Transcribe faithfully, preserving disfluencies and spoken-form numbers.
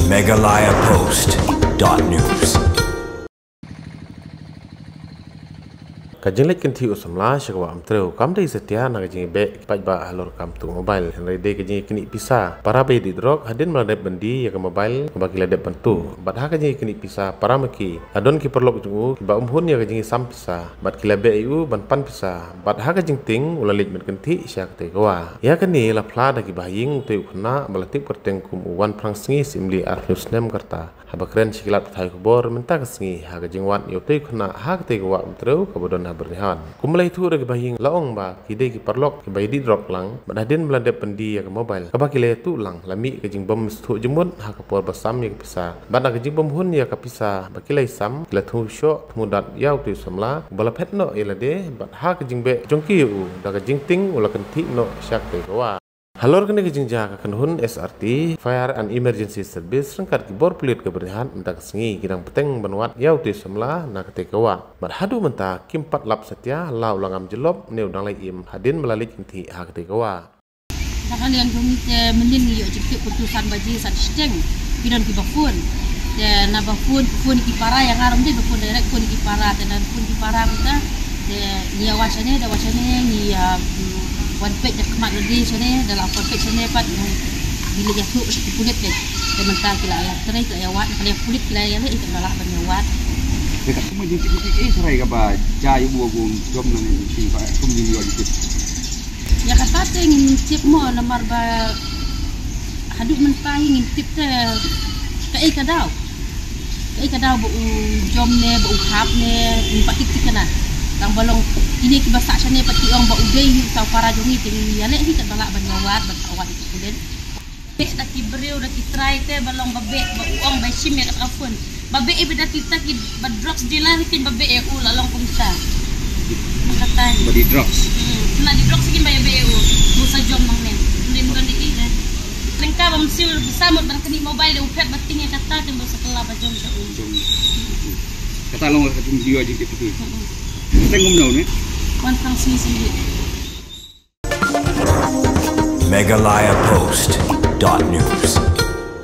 Meghalaya Post dot news. Ka jingleit kynthih u samla sha ka wah Umtrew kam dei satia na ka jingbeh paidbah halor kam tuh mobile, hynrei dei ka jingkynthih pisa para ba ïadih drok hadien ba la dep ban die ïa ka mobile kaba ki la dep ban tuh. Bad ha ka jingkynthih pisa para ma ki, la don ki paralok jong u kiba um hun ïa ka jingsam pisa bad ki la beh ïa u ban pan pisa. Bad ha ka jingtieng u la leit ban kynthih sha katei ka wah. Ïa kane la phla da ki bahaïing utei u khynnah ba la tip kyrteng kum u Wanphrangsngi Syiemlieh, arphew snem ka rta, haba kren sha ki lad pathai khubor mynta ka sngi ha ka jingwad ïa utei u khynnah ha katei ka wah Umtrew kaba don ha Byrnihat. Kum ba la ïathuh da ki bahaïing, la ong ba ki dei ki paralok kiba ïadih drok lang bad hadien ba la dep ban die ïa ka mobile kaba ki la ïatuh lang, la mih ka jingbym sngewthuh jingmut ha ka por ba sam ïa ka pisa. Bad na ka jingbym hun ïa ka pisa ba ki la ïasam, ki la thmu shoh thmu dat ïa utei u samla uba la phet noh ïa lade. Bad ha ka jingbeh jong ki ïa u, da ka jingtieng u la kynthih noh sha katei ka wah. Halor kane ka jingjia ka kynhun S R T, Fire and Emergency Service, ryngkat ki bor pulit ka Byrnihat mynta ka sngi ki dang bteng ban wad ïa utei u samla na katei ka wah. Bad haduh mynta kim pat lap satia la u la ngam jyllop ne u dang la im hadien ba la leit kynthih ha katei ka wah. Ka liang jong ngi te mynnin ngi ïoh jingtip kumtu san baje san shiteng. Ki don kiba phone. Te naba phone, phone ki para, ïa nga ruh ym dei ba phone direct, phone ki para, te naba phone ki para mynta. Te ngi ïa wad shane, da wad shane ngi ïa, mm, wan peit da khmat lade shane, da la wan peit shane pat, mm, ngi leit ïathuh sha ki pulit te. Te mynta ki la ïa trei, ki la ïa wad, ki la ïa pulit, ki la ïa leh, ki la lah ban ïa wad. Te katkum ka jingtip, eh, trai kaba jia ïa u ba u jom na ne, ki ba kum jingïoh jingtip. Ïa kata te ngim tip mo, namar ba haduh mynta hi ngim tip te kaei ka daw. Kaei ka daw ba u jom ne, ba u hap ne, ngim pat tip thikna. Tang ba long kine kiba sah shane pat ki ong ba u dei hi uta u para jong ngi, te ngi ïaleh hi katba lah ban ïa wad, ban ïa wad ïa ki pulit. Beh da ki briew, da ki trai te ba long ba beh, ba u ong ba shim ïa kata ka phone. Ba beh ïa, ba da kita kiba drugs dealer hi kin ba beh ïa u, la long kumta. Kata hi. Ba die drugs. Hmm, na die drugs kin ba ïa beh ïa u. Mu sa jom nong ne. Lim don di i ne. Lyngba ba mynsiem ba samut ban kani mobile, da u phet ba tieng ïa kata, kin ba sa kylla ba jom sha u. Jom. Kata long ka jingïoh jingtip. Hmm. Teng kumno ne? Wanphrangsngi Syiemlieh. Meghalaya Post dot news.